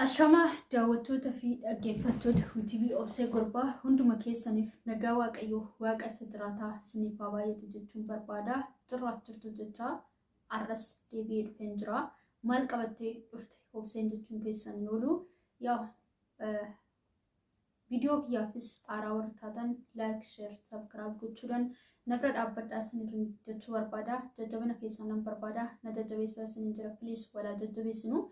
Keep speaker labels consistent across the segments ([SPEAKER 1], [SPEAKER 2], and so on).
[SPEAKER 1] Ashamaa daawwattoota fi dhaggeeffattoota UTV Obsee Gorbaa hunduma keessaniif nagaa Waaqayyoo Waaqa isa jiraataa isiniif haa baay'atu jechuun barbaada. Jirraaf jirtu jechaa arras deebi'ee dhufeen jira. Maal qabattee dhufte Obseen jechuun keessan hin oolu. Yaa Viidiyoo kiyyaafis haaraa warri taatan like, share, subscribe gochuudhaan na bira dhaabbadhaa isiniin jechuu barbaada. Jajjabina keessan nan barbaada. Na jajjabeessaa isiniin jira. Please walaa jajjabeessinu.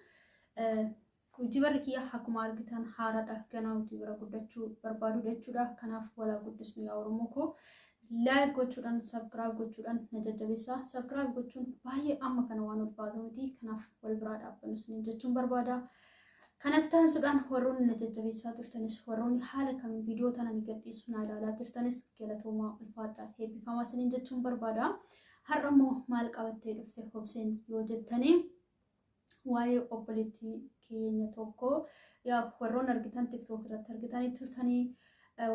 [SPEAKER 1] Hojii barri kiyya akkuma argitan haaraadha. Ganaa hojii bira guddachuu barbaadu jechuudha. Kanaaf walaa guddisnu yaa Oromoo koo. Like gochuudhaan subscribe gochuudhaan na jajjabeessaa. Subscribe gochuun baay'ee amma kana waan ulfaatu miti. Kanaaf wal biraa dhaabbannu isiniin jechuun barbaada. Kanatti aansuudhaan warroonni na jajjabeessaa turtanis warroonni haala kamiin viidiyoo tana ni gadhiisu na ilaalaa jirtanis galatoomaa ulfaadhaa eebbifamaa isiniin jechuun barbaada. Har'a immoo maal qabattee dhufte Obseen yoo jettanii waa'ee obboleettii keenya tokko yaa warroonni argitan tiktook irratti argitanii turtanii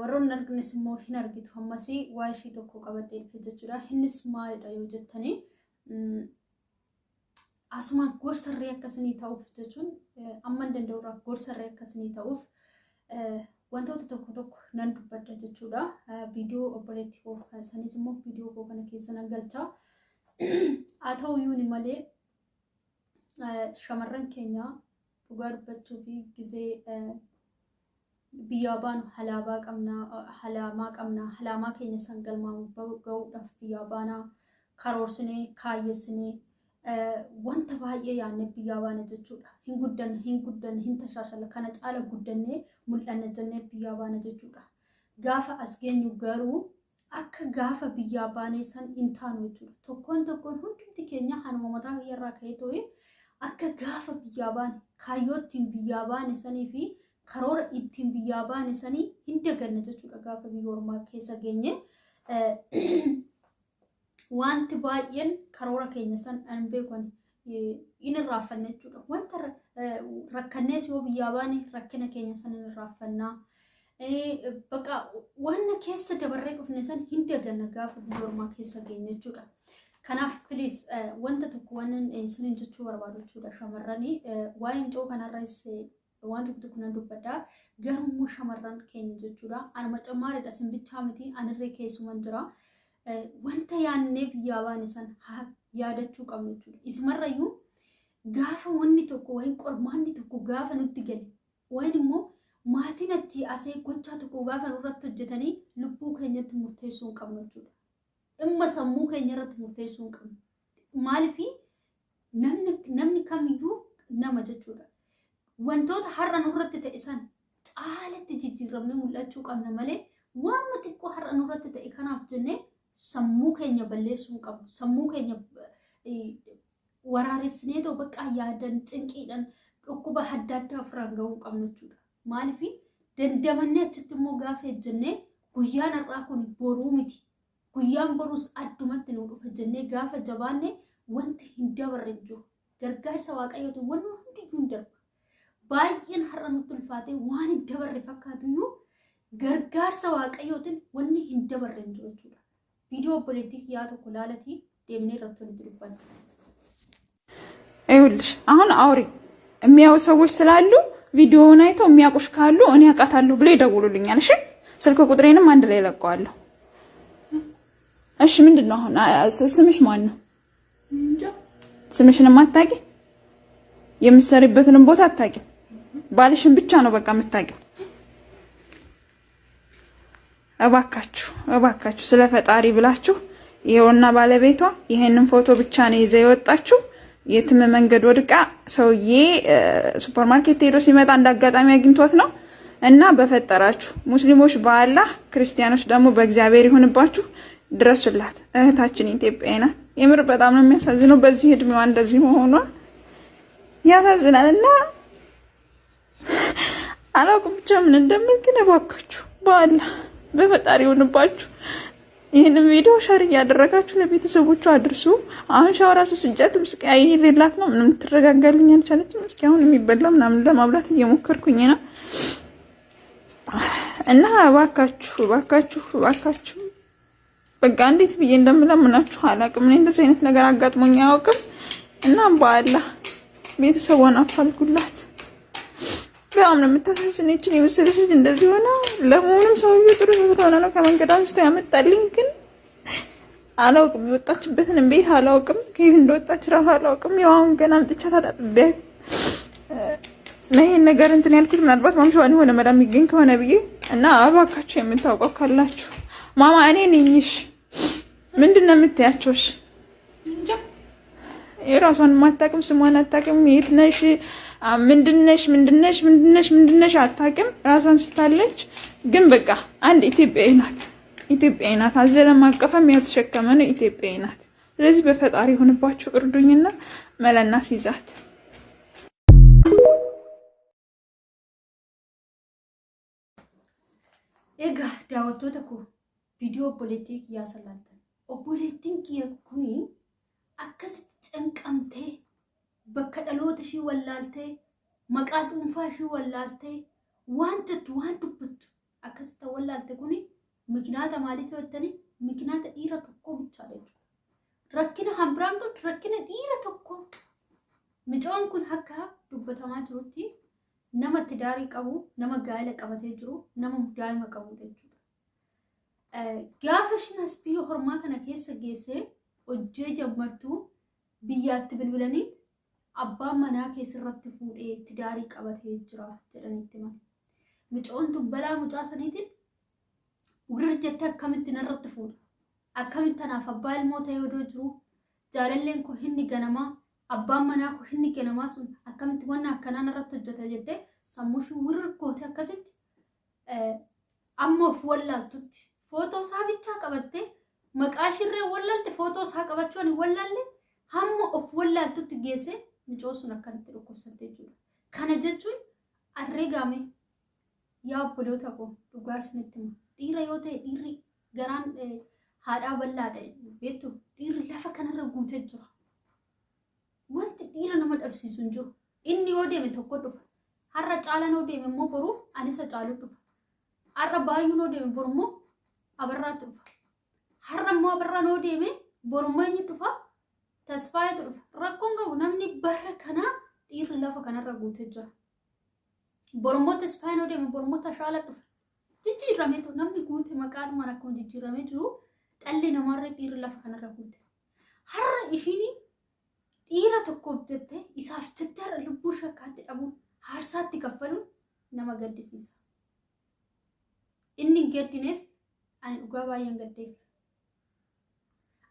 [SPEAKER 1] warroonni argines immoo hin argitu ammasii waa'ee ishii tokko qabadhee dhufe jechuudha. Innis maalidha yoo jettanii asumaan gorsarree akkasinii ta'uuf jechuun amman danda'urraa gorsarree akkasinii ta'uuf wantoota tokko tokko nan dubbadha jechuudha. Viidiyoo obboleettii koo kan sanis immoo viidiyoo koo kana keessa nan galcha. Haa ta'u iyyuu malee shamarran keenya dhugaa dubbachuu fi gizee biyyaa baanu halaabaa qabna, halaamaa qabna, halaamaa keenya san galmaan ga'uudhaaf biyyaa baanaa karoorsinee kaayyessinee wanta baay'ee yaadnee biyyaa baana jechuudha. Hin guddanna, hin guddanna, hin tashaashalla, kana caala guddannee mul'anna jennee biyyaa baana jechuudha. Gaafa as geenyu garuu akka gaafa biyyaa baanee san hin taanu jechuudha. Tokkoon tokkoon hundumti keenya hanuma mataa kiyyarraa ka'ee too'ee akka gaafa biyyaa baane kaayyoo ittiin biyyaa baane sanii fi karoora ittiin biyyaa baane sanii hin daganne jechuudha gaafa biyya ormaa keessa geenye. Wanti baay'een karoora keenya san hin beeku hin irraanfanne jechuudha. Wanta rakkannees yoo biyyaa baane rakkina keenya san hin irraanfannaa. Bakka wanna keessa dabarree dhufne san hin daganna gaafa biyya ormaa keessa geenye jechuudha. Kanaaf please wanta tokko waan isiniin jechuu barbaadu jechuudha shamarranii waa'ee mucoo kanarras waan tokko tokko nan dubbadha. Garuu immoo shamarran keenya jechuudha. Anuma cammaariidha simbichaa miti anirree keessuman jira. Wanta yaannee biyyaa baane san yaadachuu qabnu jechuudha. Isumarrayyuu gaafa wanni tokko wayin qormaanni tokko gaafa nutti gale wayin immoo maatiin achii asee gochaa tokko gaafa nurratti hojjetanii lubbuu keenyatti murteessuu hin qabnu jechuudha. Dhimma sammuu keenya irratti murteessuu hin qabnu. Maaliif namni kamiyyuu nama jechuudha. Wantoota har'a nurratti ta'e san caalatti jijjiiramnee mul'achuu qabna malee waanuma xiqqoo har'a nurratti ta'e kanaaf jennee sammuu keenya balleessuu hin qabnu. Sammuu keenya waraaressineetoo bakka yaadan cinqiidhaan dhukkuba adda addaa ofirraan ga'uu hin qabnu jechuudha. Maaliif dandamannee achitti immoo gaafa ejjennee guyyaan har'aa kun boruu miti. Guyyaan boruus addumatti nu dhufa jennee gaafa jabaanne wanti hin dabarre hin jiru. Gargaarsa Waaqayyootiin wanni hundiyyuu hin darba. Baay'een har'a nutti ulfaatee waan hin dabarre fakkaatuyyuu gargaarsa Waaqayyootiin wanni hin dabarre hin jiru jechuudha. Viidiyoo obboleettii kiyyaa tokko laalatii deemnee irratti walitti dubbanna.
[SPEAKER 2] ይኸውልሽ አሁን አውሪ የሚያዩ ሰዎች ስላሉ ቪዲዮውን አይተው የሚያውቁሽ ካሉ እኔ አውቃታለሁ ብለው ይደውሉልኛል። እሺ ስልክ ቁጥሬንም አንድ ላይ እለቀዋለሁ። እሺ ምንድን ነው አሁን ስምሽ ማን ነው? ስምሽንም አታውቂ፣ የምትሰሪበትንም ቦታ አታውቂም። ባልሽን ብቻ ነው በቃ የምታውቂው። እባካችሁ እባካችሁ ስለ ፈጣሪ ብላችሁ ይኸውና ባለቤቷ ይሄንን ፎቶ ብቻ ነው ይዛ የወጣችሁ። የትም መንገድ ወድቃ ሰውዬ ሱፐርማርኬት ሄዶ ሲመጣ እንዳጋጣሚ አግኝቶት ነው። እና በፈጠራችሁ ሙስሊሞች በአላህ ክርስቲያኖች ደግሞ በእግዚአብሔር ይሁንባችሁ፣ ድረሱላት። እህታችን ኢትዮጵያዊ ናት። የምር በጣም ነው የሚያሳዝነው። በዚህ እድሜዋ እንደዚህ መሆኗ ያሳዝናል። እና አላውቅም ብቻ ምን እንደምል ግን እባካችሁ በአላህ በፈጣሪ ይሁንባችሁ። ይህንን ቪዲዮ ሸር እያደረጋችሁ ለቤተሰቦቹ አድርሱ። አሁን ሻወር አስወስጃት ልብስ ቀያይሬላት ነው ምንም ትረጋጋልኝ አልቻለችም። እስኪ አሁን የሚበላ ምናምን ለማብላት እየሞከርኩኝ ነው እና እባካችሁ እባካችሁ እባካችሁ በቃ እንዴት ብዬ እንደምለምናችሁ አላውቅም። እኔ እንደዚህ አይነት ነገር አጋጥሞኝ አያውቅም። እና በአላህ ቤተሰቧን አፋልጉላት። በጣም ነው የምታሳዝን። ይችን የመሰለች ልጅ እንደዚህ ሆነ። ለመሆኑም ሰውዬው ጥሩ ሰው ስለሆነ ነው ከመንገድ አንስቶ ያመጣልኝ። ግን አላውቅም፣ የወጣችበትን ቤት አላውቅም፣ ከየት እንደወጣች እራሱ አላውቅም። ያው አሁን ገና አምጥቻ ታጣጥቤያት እና ይሄን ነገር እንትን ያልኩት ምናልባት ማምሻዋን የሆነ መላ የሚገኝ ከሆነ ብዬ እና እባካችሁ የምታውቀው ካላችሁ ማማ እኔ ነኝሽ ምንድን ነው የምትያቸውሽ? የራሷን አታውቅም፣ ስሟን አታውቅም፣ የት ነሽ ምንድነሽ ምንድነሽ ምንድነሽ ምንድነሽ አታውቅም። ራሷን ስታለች። ግን በቃ አንድ ኢትዮጵያዊ ናት፣ ኢትዮጵያዊ ናት። አዘለም አቀፈም ያው ተሸከመ ነው፣ ኢትዮጵያዊ ናት። ስለዚህ በፈጣሪ የሆንባችሁ እርዱኝና መለና ሲይዛት
[SPEAKER 1] Egaa daawwattoota koo viidiyoo obboleettii kiyyaa salaaltan. Obboleettiin kiyya kuni akkasitti cinqamtee bakka dhaloota ishii wallaaltee maqaa dhuunfaa ishii wallaaltee waan jettu waan dubbattu akkasitti wallaalte kuni mikinaata maaliiti jettanii mikinaata dhiira tokkoo bichaadha jechuudha. Rakkina hambiraan kun rakkina dhiira tokkoo mucaan kun akka dubbatamaa jirutti nama tidaarii qabu, nama gaa'ela qabatee jiru, nama daa'ima qabudha jechuudha. Gaafa ishiin as biyya hormaa kana keessa geessee hojii jammartuu biyyaatti bilbilanii abbaan manaa keessarratti fuudhee tidaarii qabatee jira jedhanitti himan. Mucoon tun balaa mucaa saniitiin wir jettee akkamitti narratti fuudha? Akkamitti anaaf abbaa ilmoo ta'ee odoo jiru jaalalleen koo inni ganamaa abbaan manaa koo inni ganamaa sun akkamitti wanna akkanaa narratti hojjeta jettee sammuu ishii wir goote akkasitti amma of wallaaltutti footoo isaa bichaa qabattee maqaa ishirree wallaalte footoo isaa qabachuu ani wallaalle hamma of wallaaltutti geesse mucoo sun akkanatti dhukkubsatte jechuudha. Kana jechuun arree gaame yaa obboloota koo dhugaa isinitti hima. Dhiira yoo ta'e dhiirri garaan haadhaa bal'aadha beektu dhiirri lafa kanarra guutee jira. Wanti dhiira nama dhabsiisu hin jiru. Inni yoo deeme tokko dhufa. Har'a caalaan yoo deeme immoo boru anisa caalu dhufa. Har'a baay'uun yoo deeme boru immoo abarraatu dhufa. Har'a immoo abarraan yoo deeme boru immoo eenyu dhufa? Tasfaayetu dhufa. Rakkoon qabu namni bara kanaa dhiirri lafa kanarra guutee jira. Boru immoo Tasfaayeen yoo deeme boru immoo Tashaala dhufa. Jijjiirameetu namni guute maqaadhumaan akkuma jijjiiramee jiru dhalli namaarra dhiirri lafa kanarra guute. Har'a ishiin dhiira tokkoof jettee isaaf jettee har'a lubbuu shakkaatti dhabuun aarsaatti kaffaluun nama gaddisiisa. Inni hin gaddineef ani dhugaa baay'een gaddeef.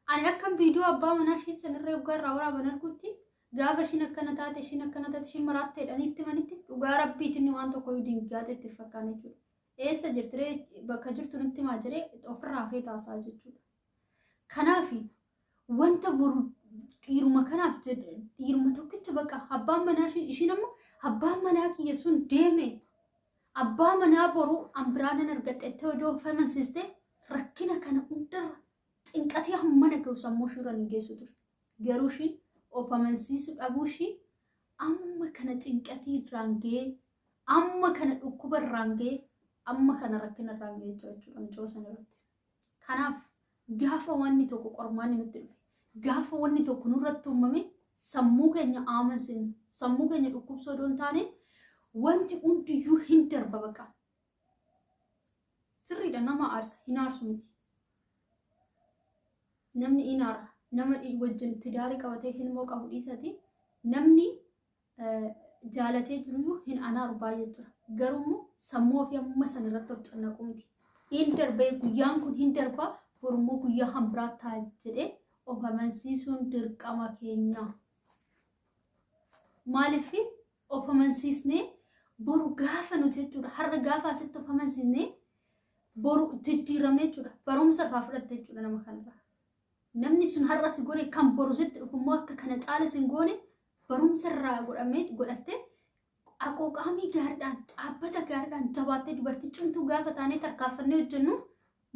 [SPEAKER 1] Ani akkan viidiyoo abbaa manaa ishii sanirra yoggaa irraa waraaban argutti gaafa ishiin akkana taate ishiin akkana taate ishiin maraatte jedhanii itti himanitti dhugaa rabbiitiin waan tokko iyyuu dingaate itti fakkaane jechuudha. Eessa jirtiree bakka jirtu nutti himaa jedhee ofirraa hafee taasaa jechuudha. Kanaaf wanta boru dhiiruma kanaaf dhiiruma tokkicha bakka abbaan manaa ishiin ammoo abbaan manaa kiyya sun deeme abbaa manaa boru an biraa nan argadha jettee odoo of amansiiste rakkina kana hundarra cinqatee hammana ga'u sammuu ishii irra hin geessu ture. Garuu ishiin of amansiisuu dhabuu ishii amma kana cinqatii irraan ga'ee amma kana dhukkuba irraan ga'ee amma kana rakkina irraan ga'ee jira jechuudha mucoo sana irratti. Kanaaf gaafa wanni tokko qormaanni nutti dhufe gaafa wanni tokko nurratti uumame sammuu keenya amansiinu sammuu keenya dhukkubsoo odoo hin taane wanti hundiyyuu hin darba baqa. Sirriidha nama aarsa hin aarsu miti. Namni hin aara nama wajjin tidaarii qabatee ilmoo qabu dhiisati namni jaalatee jiruyyuu hin anaaru baay'ee jira. Garuu sammuu ofii amma sana irratti of cannaqu miti. Hin darbee guyyaan kun hin darbaa borummoo guyyaa hambiraa ta'a jedhee of amansiisuun dirqama keenya. Maaliif of amansiisnee boru gaafa nuti jechuudha har'a gaafa asitti of amansiisnee boru jijjiiramne jechuudha barumsa irraa fudhatte jechuudha nama kanarraa. Namni sun har'a si godhe kan boru sitti dhufu immoo akka kana caala sin goone barumsa irraa godhamee godhatte aqooqaamii gaariidhaan dhaabbata gaariidhaan jabaattee dubartii cimtuu gaafa taanee tarkaanfannee hojjennu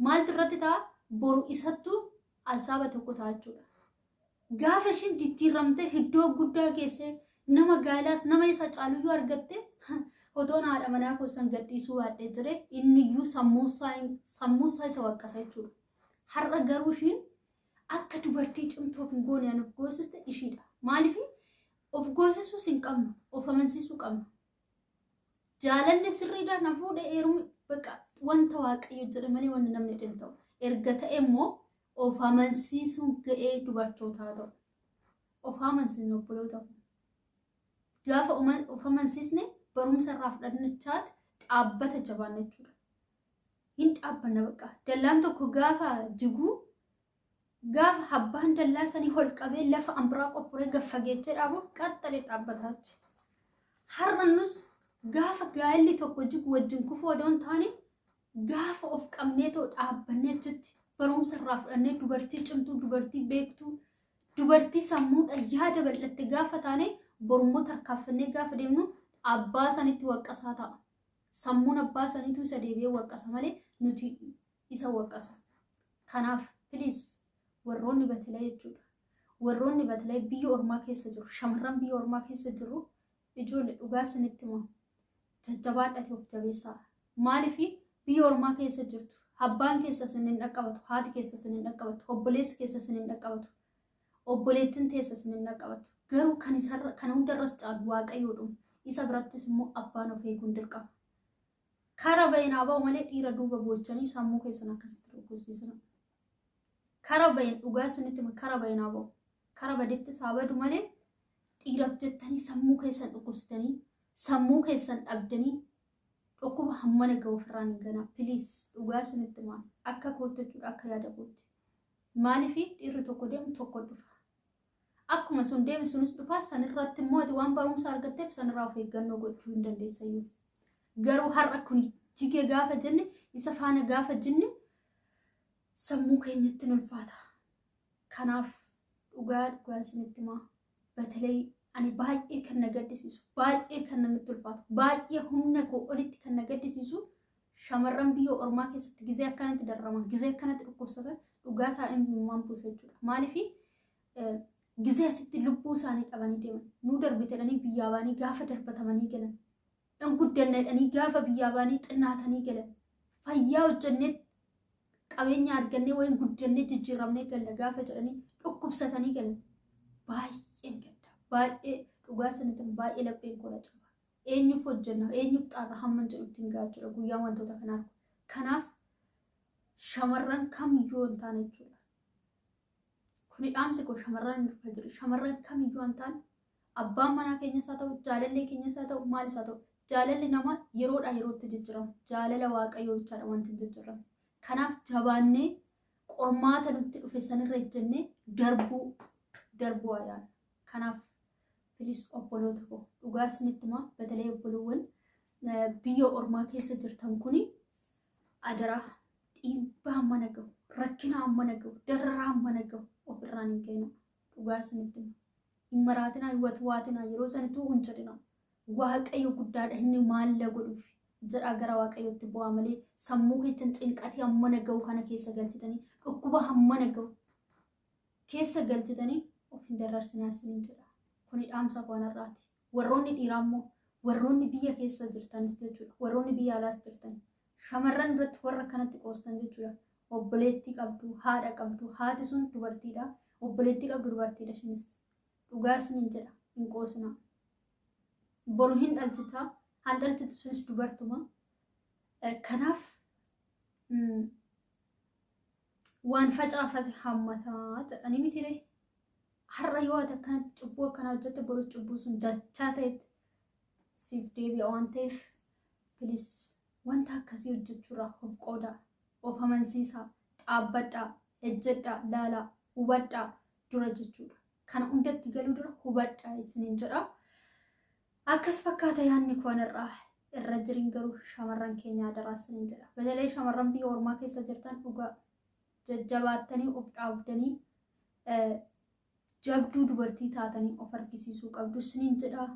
[SPEAKER 1] maaltu irratti ta'a boru isattu alsaaba tokko ta'a jechuudha. Gaafa ishiin jijjiiramtee iddoo guddaa geessee nama gaayilaas nama isa caaluyyuu argatte otoon haadha manaa koo san gadhiisuu baadhee jire inniyyuu sammuusaa isa waqqasa jechuudha. Har'a garuu ishiin akka dubartii cimtuu of hin goone an of goosiste ishiidha. Maaliif of goosisuus hin qabnu of amansiisuu qabna. Jaalanne sirriidhaan na fuudhe heerumi bakka wanta Waaqayyo jedhe malee wanti namni jedhe hin ta'u. Erga ta'e immoo of amansiisuun ga'ee dubartootaa ta'u. Of amansiisne obboloota. Gaafa of amansiisne barumsa irraa fudhannachaati dhaabbata jabaanna jechuudha. Hin dhaabbanna bakka. Dallaan tokko gaafa jiguu gaafa abbaan dallaa sanii ol qabee lafa ambiraa qoffuree gaffageechee dhaabu qaxxalee dhaabbataachi. Har'a nus gaafa gaa'elli tokko jigu wajjin kufuu odoo hin taane gaafa of qabnee too dhaabbannee achitti barumsa irraa fudhannee dubartii cimtuu, dubartii beektuu, dubartii sammuudha yaada bal'atte gaafa taane borummoo tarkaanfannee gaafa deemnu abbaa sanitti waqqasaa ta'a. Sammuun abbaa saniitu isa deebi'ee waqqasa malee nuti isa waqqasa. Kanaaf please warroonni batilee jechuudha. Warroonni batilee biyya ormaa keessa jiru, shamarran biyya ormaa keessa jiru ijoollee dhugaa isinitti himaa. Jajjabaadhati of jabeessaa. Maaliif biyya ormaa keessa jirtu? Abbaan keessa isin hin dhaqqabatu, haati keessa isin hin dhaqqabatu, obboleessi keessa isin hin dhaqqabatu, obboleettiin teessa isin hin dhaqqabatu. Garuu kan isarra kan hundarras caalu Waaqayyoodhuma. Isa birattis immoo abbaan of eeguun dirqama. Kara bahin haa ba'u malee dhiira duuba boochanii sammuu keessan akkasitti dhukkubsiisina. Kara bahin dhugaa isinitti hima kara bahin haa ba'u. Kara badettis haa badu malee dhiiraaf jettanii sammuu keessan dhukkubsitanii sammuu keessan dhabdanii dhukkuba hammana ga'u ofirraan hin ganaa. Please dhugaa isinitti himaa akka kootti jechuudha akka yaada kootti. Maaliif dhiirri tokko deemu tokko dhufa. Akkuma sun deeme sunis dhufa sanirratti immoo ati waan barumsa argatteef sanirraa of eeggannoo gochuu hin dandeessayyuu. Garuu har'a kun jigee gaafa jenne isa faana gaafa jinne sammuu keenyatti hin ulfaata. Kanaaf dhugaa dhugaa isinitti himaa. Batalee ani baay'ee kan na gaddisiisu, baay'ee kan namitti ulfaatu, baay'ee humna koo olitti kan na gaddisiisu shamarran biyya ormaa keessatti gizee akkanatti dararaman, gizee akkanatti dhukkubsatan dhugaa taa'een imimmaan buusa jechuudha. Maaliif gizee asitti lubbuu isaanii dhabanii deeman, nuu darbite jedhanii biyyaa baanii gaafa darbatamanii galan, hin guddanna jedhanii gaafa biyyaa baanii xinnaatanii galan, fayyaa hojjennee qabeenya argannee wayin guddannee jijjiiramnee galla gaafa jedhanii dhukkubsatanii galan. Baay'een gadda. Baay'ee dhugaa isinitti baay'ee lapheen koo na caba. Eenyuuf hojjenna, eenyuuf xaarra hamman jedhutti hin gahaa jechuudha guyyaan wantoota kana argu. Kanaaf shamarran kamiyyuu hin taane jechuudha. Kuni dhaamsi koo shamarran hin dhufa jiru. Shamarran kamiyyuu hin taane abbaan manaa keenyas haa ta'u, jaalallee keenyas haa ta'u, maalis haa ta'u, jaalalli namaa yeroodhaa yerootti jijjiirama. Jaalala Waaqayyoo bichaadha wanti hin jijjiiramne. Kanaaf jabaannee qormaata nutti dhufe sanirra ejjennee darbuu darbuu ayyaana. Kanaaf please obboloota koo dhugaa isinitti himaa batalee obboloowwan biyya ormaa keessa jirtan kuni adaraa dhiibbaa hammana gahu, rakkina hammana gahu, dararaa hammana gahu ofirraan hin ga'ina. Dhugaa isinitti hima. Hin maraatinaa, hin watwaatinaa, yeroo sanittuu hin jedhina. Waaqayyo guddaadha inni maalla godhuuf jedhaa gara Waaqayyootti bu'aa malee sammuu keessan cinqatii hammana gahu kana keessa galchitanii dhukkuba hammana gahu keessa galchitanii of hin dararsinaa isiniin jedha. Kuni dhaamsa koo anarraati. Warroonni dhiiraa immoo warroonni biyya keessa jirtanis jechuudha. Warroonni biyya alaas jirtan. Shamarran duratti warra akkanatti qoostan jechuudha. Obboleettii qabdu, haadha qabdu, haati sun dubartiidha. Obboleettii qabdu dubartiidha ishinis. Dhugaa isiniin jedha hin qoosinaa. Boru hin dhalchita, han dhalchitu sunis dubartuma. Kanaaf waan facaafate hammataa jedhanii miti ree. Har'a yoo ati akkanatti cubbuu akkanaa hojjette borus cubbuu sun dachaa ta'etti siif deebi'a waan ta'eef please wanta akkasii hojjechuurraa of qoodaa, of amansiisaa, dhaabbadhaa, ejjedhaa, laalaa, hubadhaa dura jechuudha. Kana hundatti galuu dura hubadhaa isiniin jedha. Akkas fakkaata yaadni koo irraa irra jirin garuu shamarran keenya adaraa isiniin jedha. Batalee shamarran biyya ormaa keessa jirtan dhugaa jajjabaattanii of dhaabdanii jabduu dubartii taatanii of argisiisuu qabdu isiniin jedha.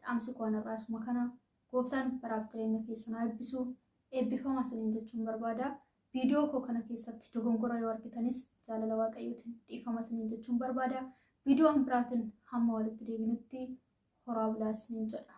[SPEAKER 1] Dhaamsi koo irraa isuma kana. Gooftaan baraaf jireenya keessan haa eebbisu. Eebbifamaa isiniin jechuun barbaada. Viidiyoo koo kana keessatti dogongora yoo argitanis jaalala Waaqayyootiin dhiifama isiniin jechuun barbaada. Viidiyoo biraatiin hamma walitti deebinutti horaa bulaa isiniin jedha.